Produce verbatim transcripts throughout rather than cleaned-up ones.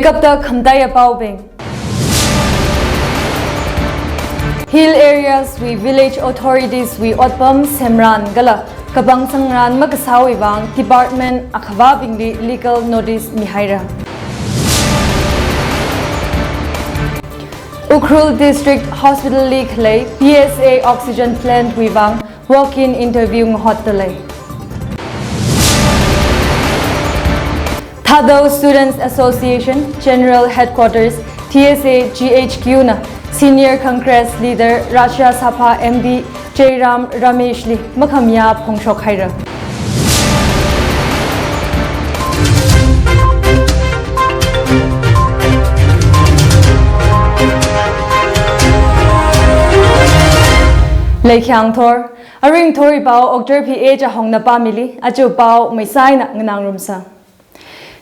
Kapta khamtaiya paobing. Hill areas wui village authorities wui otpam semran kala kapang sangran makasāwui vang department akhavābingli legal notice mihaira. Ukhrul District Hospital li khalei P S A oxygen plant wui vang walk-in interview ngahotdalei. Thadou Students Association General Headquarters, T S A G H Q na Senior Congress Leader Rajya Sabha M P Jairam Ramesh li makhamayā phongshok haira. Leikhyang thor, aring thori pao Oktar P A Chahongna pāmili, aja pao meisaina nganāngarumsa.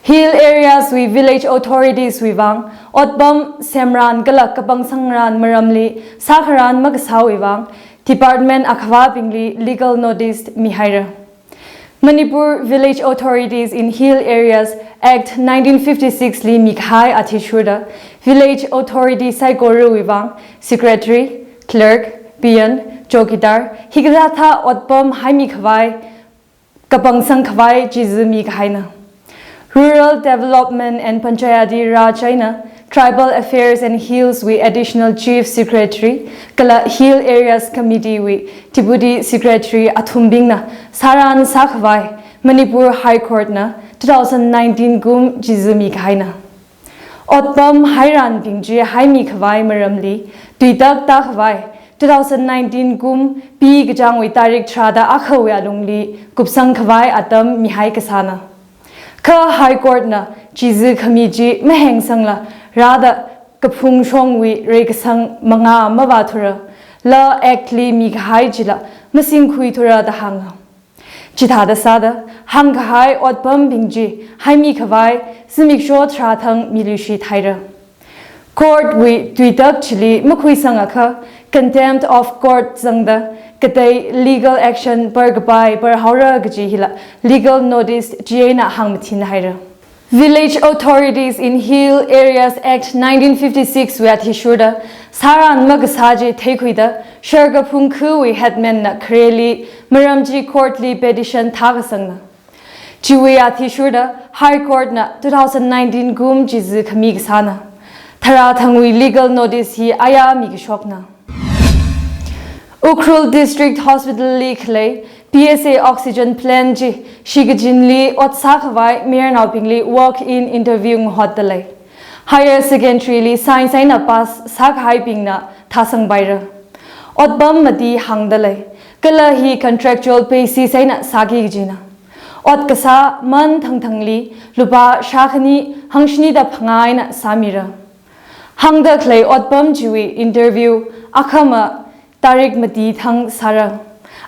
Hill areas wui village authorities wui vang otpam semran kala kapang sangran maramli sākharan makasāwui vang department akhavābingli legal notice mihaira. Manipur Village Authorities in Hill Areas Act nineteen fifty-six li mikahai athishurda village authority saikorawui vang secretary, clerk, peon, chowkidar hikathā otpam haimi khavai, kapang sangkhavai chizi mikahaina. Rural Development and Panchayati Raj eina Tribal Affairs and Hills wui Additional Chief Secretary kala Hill Areas Committee wui Deputy Secretary athumbingna sāran sākhavai Manipur High Court na two thousand nineteen kum chizi mikahaina. Otpam hairanbing chi haimi khavai maramli tuitak tākhavai two thousand nineteen kum P kachāngwui tarik tharāda akhawui alungli kupsang khavai atam mihai kasāna. Kha High Court na chizi khami chi mahengsangla rāda kaphung shongwui reikasang mangā mavāthura, la Act li mikahai chila masingkhuithura da hānga. Chithāda sāda hāngkahai otpambing chi haimi khavai zimiksho tharā thang miluishit haira. Court wui tuitak chili makhuisangakha contempt of court zangda katei legal action par kapai par haora kaji hila legal notice chieina hāngmathin haira. Village Authorities in Hill Areas Act nineteen fifty-six wui athishurda sāran makasā chi theikhuida Sharkaphung khawui headman na khareli maram chi court li petition thākasangna. Chiwui athishurda High Court na two thousand nineteen kum chizi khami kasāna. Tharā thangwui legal notice hi aya mikashokna. Ukhrul District Hospital li khalei P S A oxygen plant chi shikachinli ot sākhavai mayarnaobingli walk-in interview ngahotdalei. Higher secondary li science eina pass sākahaibingna thāsangpaira. Otpam mati hāngdalei. Kala hi contractual basis eina sāki kajina. Ot kasā man thangthangli lupā shākhani hangshini da phangā eina sāmira. Hāngda khalei otpam chiwui interview akhama tarik mati thang sāra.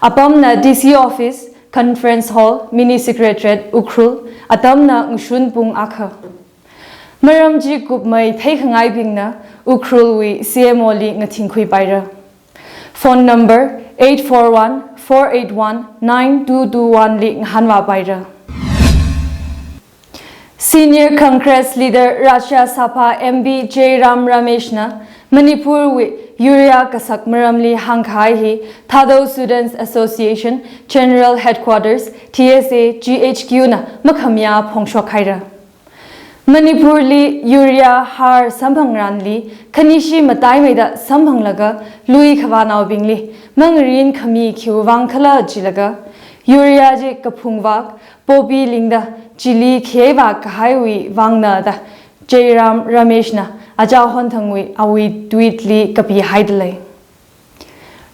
Apamna D C office, conference hall, mini secretariat Ukhrul, atamna ngashun pung akha. Maram chi kupmei theikhangaibingna Ukhrulwui C M O li ngathingkhuipaira. Phone number eight four one, four eight one, nine two two one li ngahānvāpaira. Senior Congress leader Rajya Sabha M P Jairam Ramesh na Manipur wui urea kasak maramli hāngkahai hi Thadou Students Association General Headquarters, T S A G H Q na makhamayā phongshok haira. Manipur li urea har samphangranli khanishi mataimeida samphanglaga lui khavānaobingli mangarin khami khiwui vang khala jilaga urea chi kaphungvak poppy lingda chili kheivak kahaiwui vangna da Jairam Ramesh na achā honthangwui awui tweet li kapihaidalei.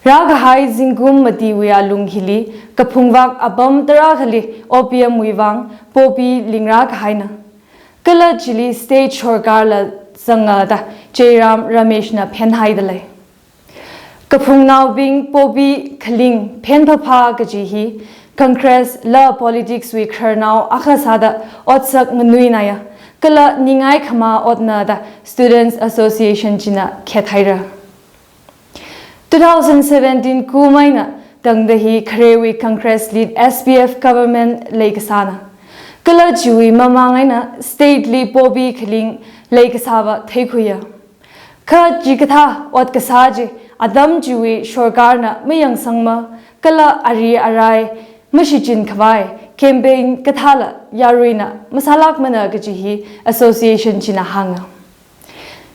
Rākahai zingkum matiwui alung hili kaphungvak apam tarākhali opium wui vang poppy lingrā kahaina. Kala chili state sorkarla zanga da Jairam Ramesh na phenhaidalei. Kaphungnaobing poppy khaling phenphāphā kaji hi Congress la politics wui khararnao akha sāda otsak nganuinaya kala ningai khama otna da Students Association china khethaira. Two thousand seventeen kum eina tangda hi kharewui Congress led S P F government leikasāna. Kala chiwui mamang eina state li poppy khaling leikasāva theikhuiya. Kha chikathā ot kasā chi atam chiwui sorkarna mayangsangma kala ari arai mashichin khavai campaign kathāla yaruina masālākmana kaji hi association china hānga.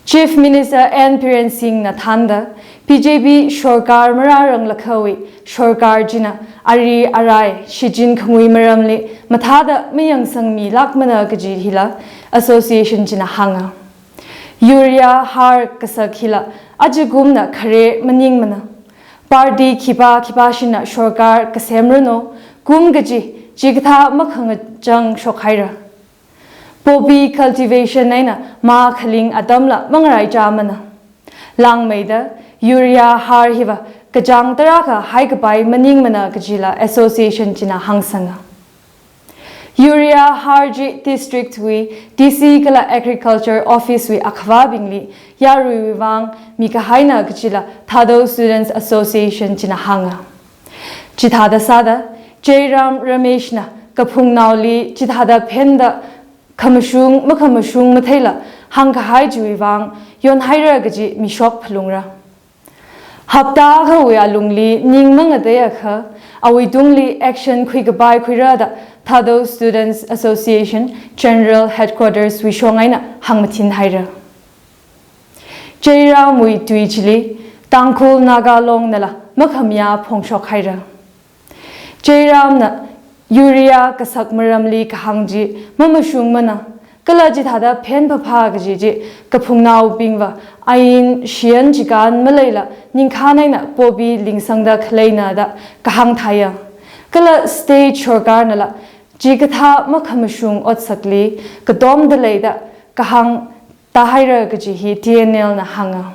Chief Minister N Biren Singhna thānda B J P sorkar marāranglakhaowui sorkar china ari arai shichin khangui maramli mathāda mayangsangmilākmana kaji hila association china hānga. Urea har kasak hila ajakumna khare maningmana. Party khipā khipāshina sorkar kasemranu, kum kaji chikathā makhangachang shokhaira. Poppy cultivation eina mā khaling atamla mangaraichāmana. Langmeida urea har hiva kachāng tarākha haikapai maningmana kajila association china hāngsanga. Urea har chi district wui D C kala agriculture office wui akhavābingli yaruiwui vang mikahaina kajila Thadou Students Association china hānga. Chithāda sāda Jairam Rameshna kaphungnaoli chithāda phenda khamashung makhamashung matheila hāngkahai chiwui vang yonhaira kaji mishok phalungra. Hapta akhawui alungli ning mangateiakha awuitungli action khuikapai khuira da Thadou Students Association General Headquarters wui shong eina hāngmathinhaira. Jairamwui tui chili Tangkhul Naga Longnala makhamayā phongshokhaira. Jairamna urea kasak maramli kahāng chi mamashungmana, kala chithāda phen phaphā kaji chi kaphungnaobingva ain shiyan chikān maleila ningkhān eina poppy lingsangda khaleina da kahāng thāya. Kala state sorkarnala chikathā makhamashung otsakli katomda lei da kahāng tāhaira kaji hi T N L na hānga.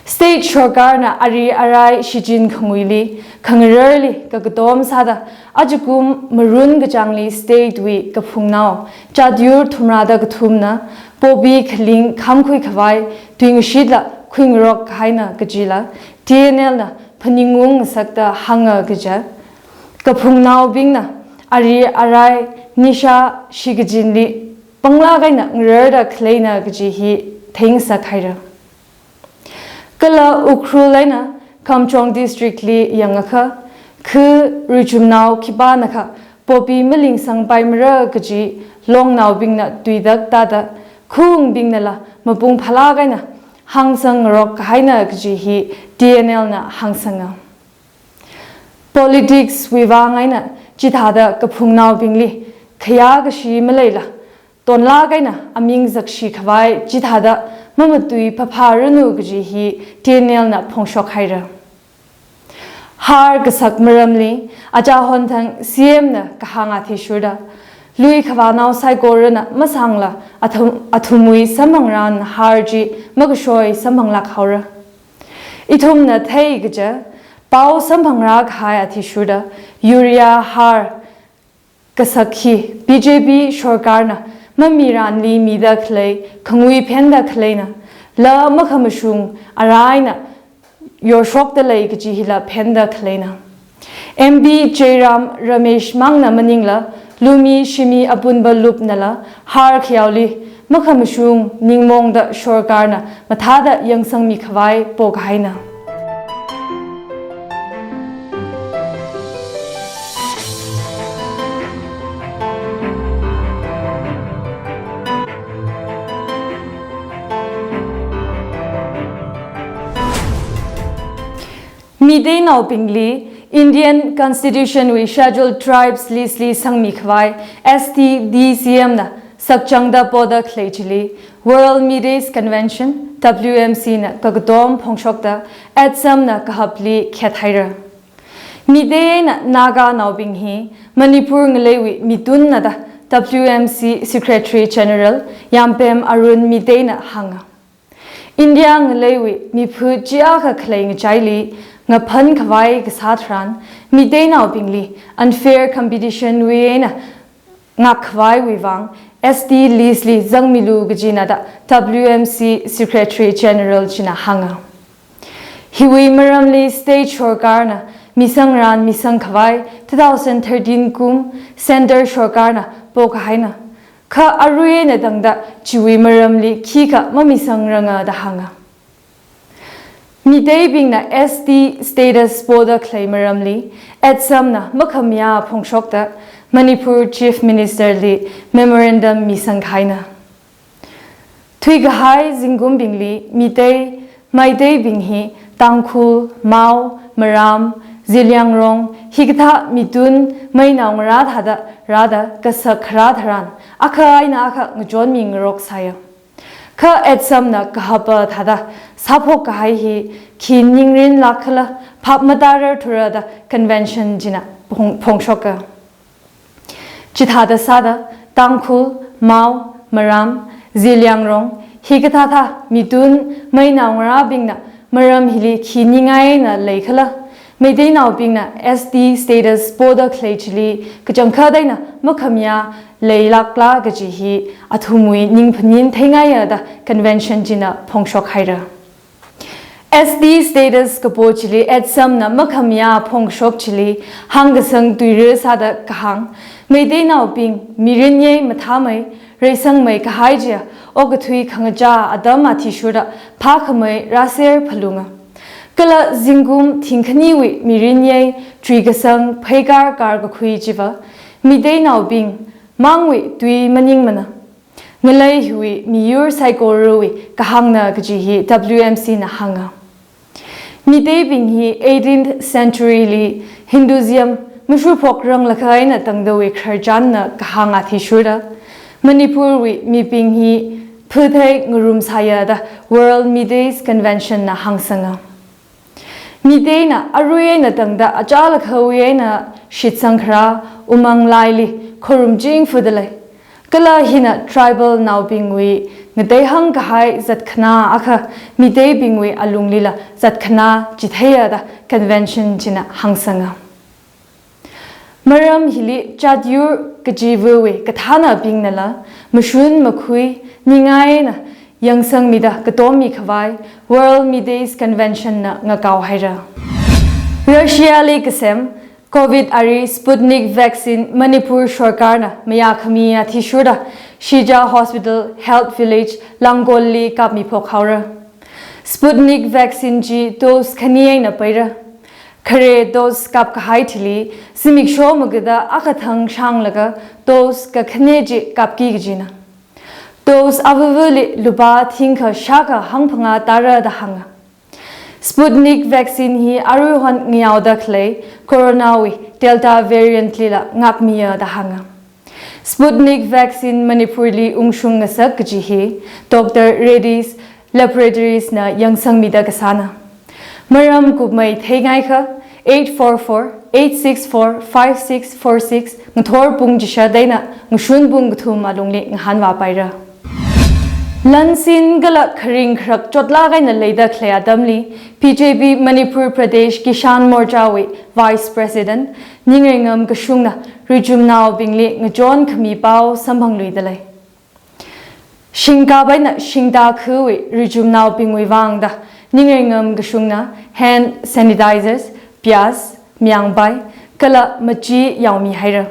State sorkarna ari arai shichin khanguili khangararli kakatom sāda ajakum Marun kachāngli state wui kaphungnao chatyur thumrāda kathumna poppy khaling khamkhui khavai tuingashitla khuingarok kahaina kajila T N L na phaningung ngasakta hānga kaja. Kaphungnaobingna ari arai nisha shikachinli panglāk eina ngararda khaleina kaji hi theingasakhaira. Kala Ukhrul eina Kamjong district li yangakha, khu ruichumnao khipānakha poppy malingsangpaimara kaji longnaobingna tuitak tāda, khaungbingnala mapung phālāk eina hāngsangngarok kahaina kaji hi T N L na hāngsanga. Politics wui vang eina chithāda kaphungnaobingli khayā kashi maleila, tonlāk eina aming zakshi khavai chithāda mamatui phaphāranu kaji hi T N L na phongshokhaira. Har kasak maramli achā honthang C M na kahāng athishurda, lui khavānao saikorana masāngla athum, athumwui samphangrān har chi makashoi samphanglāk haora. Ithumna theikaja pao samphangrā kahai athishurda urea har kasak hi B J P sorkarna mamirānli mida khalei khangui phenda khaleina, la makhamashung arai eina yorshokda lei kaji hila phenda khaleina. M P Jairam Ramesh mangna maningla, lumi shimi apunba lupnala har khayaoli makhamashung ningmongda sorkarna mathāda yangsangmi khavai pokahaina. Meiteinaobingli Indian Constitution wui Scheduled Tribes list li sangmi khavai S T D C M na sakchangda poda khalei chili World Meiteis Convention, W M C na kakatom phongshokda atsam na kahapli khethaira. Meitei eina Naganaobing hi Manipur ngaleiwui mitunnada W M C Secretary General Yampem Arun Meiteina hānga. India ngaleiwui miphu chiakha khalei ngachaili ngaphan khavai kasā tharan, Meiteinaobingli unfair competition wui eina ngak khavaiwui vang S T list li zangmilu kajina da W M C Secretary General china hānga. Hiwui maramli state sorkarna misangran misang khavai two thousand thirteen kum center sorkarna pokahaina. Kha arui eina tangda chiwui maramli khikha mamisangranga da hānga. Meiteibingna S T status poda khalei maramli ETSUM na makhamayā phongshokta Manipur Chief Minister li memorandum misangkahaina. Thuikahai zingkumbingli Meitei, Meiteibing hi Tangkhul, Mao, Maram, Zeliangrong, hikathā mitun, meinao ngarā thāda rāda kasak kharā tharan akha eina akha ngachonmi ngarok sāya. Kha ETSUM na kahapa thāda sāphok kahai hi khi ningrin lākkhala phap matārar thura da convention china phong-, phongshoka. Chithāda sāda Tangkhul, Mao, Maram, Zeliangrong, hikathā thā mitun, meinao ngarābingna maram hili khi ningai eina leikhala, Meiteinaobingna S T status poda khalei chili kachangkhat eina makhamayā leilākla kaji hi athumwui ningphanin theingaiya da convention china phongshok haira. S T status kapo chili ETSUM na makhamayā phongshok chili hāngkasang tuira sāda kahāng, Meiteinaobing mirin yei mathāmei, reisangmei kahai chiya okathui khangachā atam athishurda phākhamei rāser phalunga. Kala zingkum thingkhaniwui mirin yei chuikasang pheikar karkakhui chiva Meiteinaobing mangwui tui maningmana. Ngalei hiwui miyur saikorawui kahāngna kaji hi W M C na hānga. Meiteibing hi eighteenth century li Hinduism mashurphokranglakha eina tangdawui khararchanna kahāng athishurda Manipurwui mibing hi phuthei ngarum sāya da World Meiteis Convention na hāngsanga. Meiteina arui eina tangda achālakhawui eina shitsangkharā Umang Laili khorum chingfudalei. Kala hina tribal naobingwui ngateihang kahai zatkhanā akha Meiteibingwui alunglila zatkhanā chitheiya da convention china hāngsanga. Maram hili chatyur kachivawui kathānabingnala mashun makhui ningai eina yangsangmida katommi khavai World Meiteis Convention na ngakao haira. Russia li kasem Covid ari Sputnik vaccine Manipur sorkarna mayākhami athishurda Shija Hospital Health Village Langkolli kapmiphok haora. Sputnik vaccine chi dose khani eina paira. Khare dose kapkahai thili zimiksho magada akhathang shanglaga dose kakhane chi kapki kajina. Dose avavali lupā thingkha shākha hangphangā tāra da hānga. Sputnik vaccine hi aruihon ngayaoda khalei Corona wui Delta variant lila ngākmiya da hānga. Sputnik vaccine Manipurli ungshung ngasak kaji hi Doctor Reddy's Laboratories na yangsangmida kasāna. Maram kupmei theingaikha eight four four, eight six four, five six four six ngathor pung chishat eina ngashun pung kathum alungli ngahānvā paira. Lansin kala kharing kharak chotlāk eina leida khalei atamli B J P Manipur Pradesh Kisan Morcha wui Vice President Ningreingam Kashungna richumnaobingli ngachon khami pao samphangluidalei. Shingkap eina shingta khawui richumnaobingwui vang da Ningreingam Kashungna hand sanitizers, pyaz, myangpai, kala machi yaomi haira.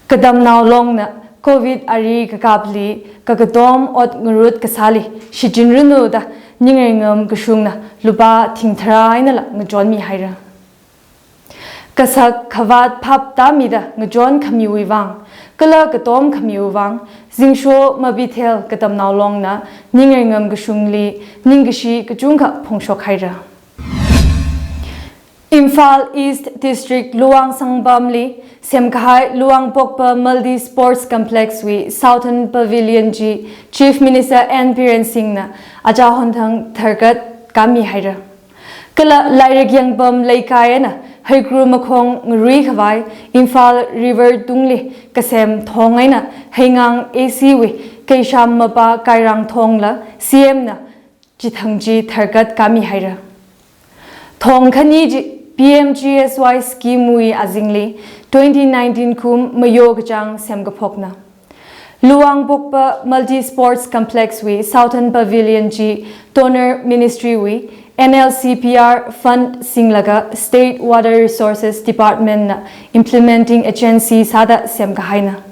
Katamnao longna Covid ari kakapli kakatom ot ngarut kasāli shichinranu da Ningreingam Kashungna lupā thingtharā einala ngachonmi haira. Kasak khavāt phap tāmida ngachon khamiwui vang, kala katom khamiwui vang, zingsho mabithel katamnao longna Ningreingam Kashungli ningkashi kachungkha phongshok haira. Imphal East District Luwang Sangpamli semkahai Luwang Pokpa Multi Sports Complex wui Southern Pavilion chi Chief Minister N Biren Singh na achahonthang tharkat kami haira. Kala lairik yangpam leikai eina heikru makhong ngarui khavai Imphal River tungli kasem thong eina heingang A C wui Keisham Mapa Kairang thongla C M na chithang chi tharkat kami haira. Thong khani chi P M G S Y scheme wui azingli twenty nineteen kum mayo kachāng semkaphokna. Luwang Pokpa Multi Sports Complex wui Southern Pavilion chi Donor Ministry wui N L C P R fund singlaga State Water Resources Department na implementing agency sāda semkahaina.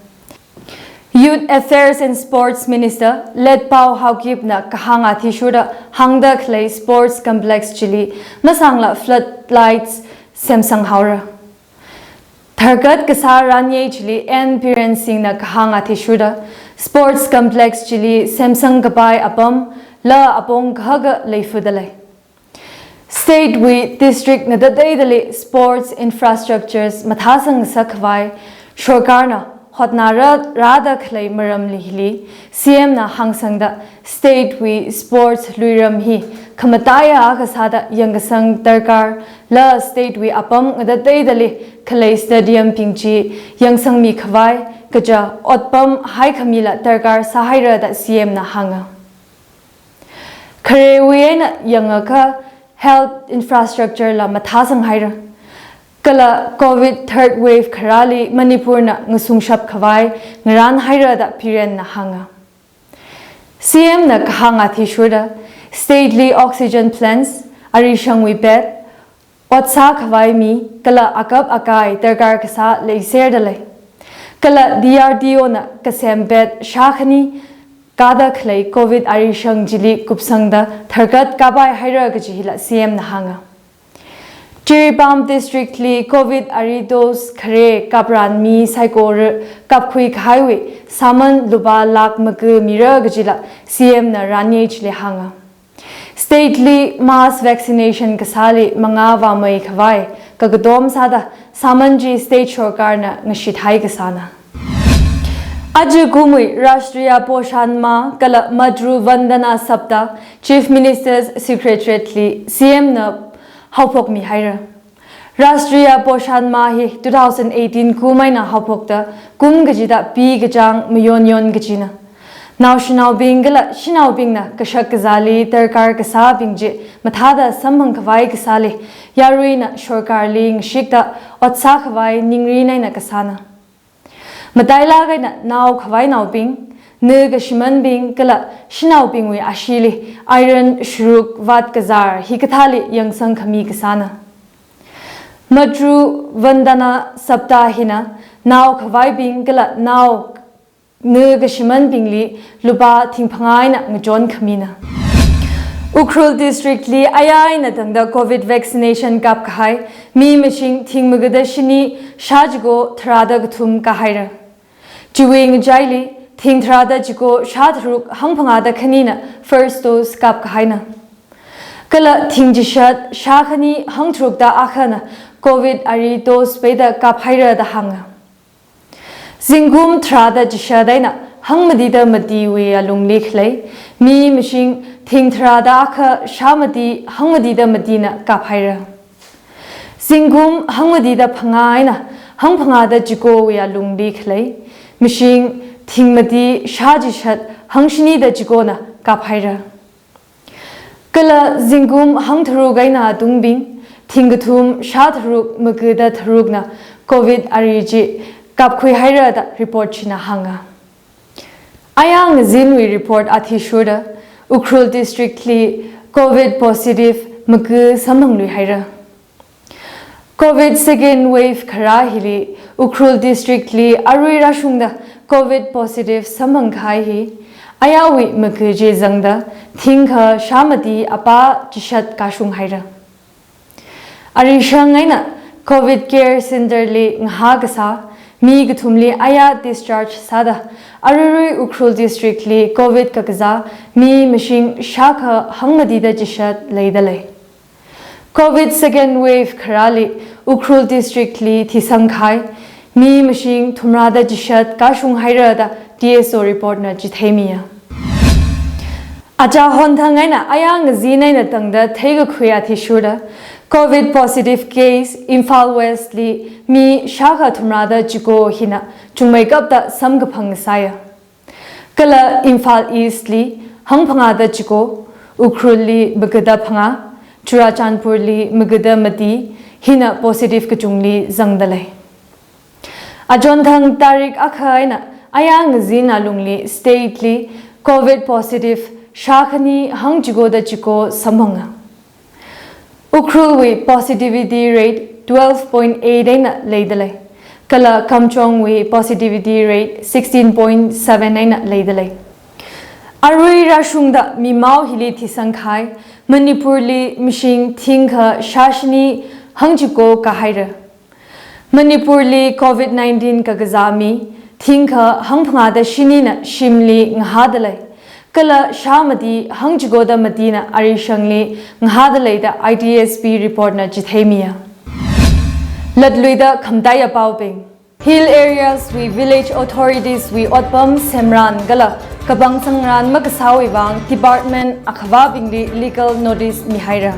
Youth Affairs and Sports Minister Letpao Haokipna kahāng athishurda hāngda khalei Sports Complex chili masāngla floodlights semsang haora. Tharkat kasā ranyei chili N Biren Singhna kahāng athishurda Sports Complex chili semsang kapai apam la apong kahaka leifudalei. State wui district ngatateidali sports infrastructures mathāsang sākhavai sorkarna hotnara rāda khalei maramli hili C M na hāngsangda state wui sports luiram hi khamataiya kasāda yangkasang darkar la state wui apam ngatateidali khalei stadium bing chi yangsangmi khavai kaja otpam haikhamila darkar sāhaira da C M na hānga. Kharewui eina yangakha health infrastructure la mathāsang haira. Kala Covid third wave kharāli Manipurna ngasungshap khavai ngarān haira da Birenna hānga. C M na kahāng athishurda state li oxygen plants, arishangwui bed, ot sākhavai mi kala akap akai darkar kasā leiserdalei. Kala D R D O na kasem bed shākhani kāda khalei Covid arishang chili kupsangda tharkat kapai haira kaji hila C M na hānga. Jiribam district li Covid ari dose khare kapran mi saikora kapkhui kahaiwui sāman lupā lakh maga mira kajila C M na ranyei chili hānga. State li mass vaccination kasāli mangā vāmei khavai kakatom sāda sāman chi state sorkarna ngashithai kasāna. Aja kumwui Rashtriya Poshan Maah kala Matru Vandana Saptah Chief Minister's Secretariat li C M na haophokmi haira. Rashtriya Poshan Maah hi two thousand eighteen kum eina haophokta kum kachida pi kachāng mayonyon kachina. Naoshinaobing kala shanaobingna kashak kazāli darkar kasābing chi mathāda samphang khavai kasāli yaruina sorkarli ngashikta ot sākhavai ningrin eina kasāna. Matailāk eina nao khavainaobing, na kashimanbing kala shanaobingwui ashili iron sharuk vāt kazār hikathāli yangsang khami kasāna. Matru Vandana Saptah hina nao khavaibing kala nao na kashimanbingli lupā thingphangā eina ngachon khamina. Ukhrul district li aya eina tangda Covid vaccination kapkahai mi mashing thing magada shini shā chiko tharāda kathum kāhaira. Chiwui ngachaili thing tharāda chiko shā tharuk hangphangāda khanina first dose kapkahaina. Kala thing chishat shākhani hangtharukda akhana Covid ari dose peida kaphaira da hānga. Zingkum tharāda chishat eina hangmatida matiwui alungli khalei mi mashing thing tharāda akha shāmati hangmatida matina kaphaira. Zingkum hangmatida phangā eina hangphangāda chikowui alungli khalei mashing thing mati shā chishat hangshinida chikona kaphaira. Kala zingkum hangtharuk eina atungbing thing kathum shā tharuk magada tharukna Covid ari chi kapkhuihaira da report china hānga. Aya ngazinwui report athishurda Ukhrul district li Covid positive maga samphangluihaira. Covid second wave kharā hili Ukhrul district li arui rāshungda Covid positive samphangkahai hi ayawui maga chi zangda thingkha shāmati apā chishat kashunghaira. Arishang eina Covid care center li ngahā kasā mi kathumli aya discharge sāda aruirui Ukhrul district li Covid kakazā mi mashing shākha hangmatida chishat leidalei. Covid second wave kharāli Ukhrul district li thisangkahai mi mashing thumrāda chishat kashunghaira da D S O report na chitheimiya. Aja honthang eina aya ngazin eina tangda theikakhui athishurda Covid positive case Imphal West li mi shākha thumrāda chiko hina chungmeikapta samkaphang sāya. Kala Imphal East li hangphangāda chiko, Ukhrul li magada phangā, Churachandpur li magada mati hina positive kachungli zangdalei. Achonthang tarik akha eina aya ngazin alungli state li Covid positive shākhani hangchikoda chiko samphanga. Ukhrulwui positivity rate twelve point eight eina leidalei. Kala Kamjongwui positivity rate sixteen point seven eina leidalei. Arui rāshungda mimao hili thisangkahai Manipurli mishing thingkha shāshini hangchiko kahaira. Manipurli covid nineteen kakazā mi thingkha hangphangāda shinina shimli ngahādalei. Kala shā mati hangchikoda matina arishangli ngahādalei da I T S P report na chitheimiya. Latluida khamataiya paobing. Hill areas wui village authorities wui otpam semran kala kapang sangran makasāwui vang department akhavābingli legal notice mihaira.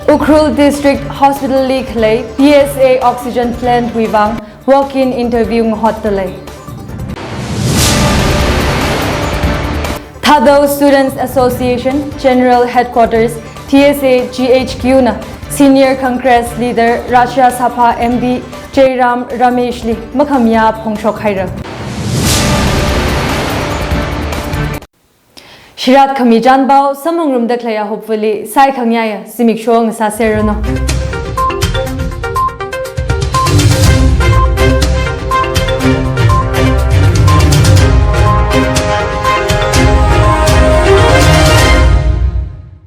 Ukhrul District Hospital li khalei P S A oxygen plant wui vang walk-in interview ngahotdalei. Thadou Students Association General Headquarters, T S A G H Q na Senior Congress Leader Rajya Sabha M P Jairam Ramesh li makhamayā phongshok haira. Shirat khami chānpao samphang ngarumda khaleiya, hopefully saikhangayāya zimiksho ngasāserranu.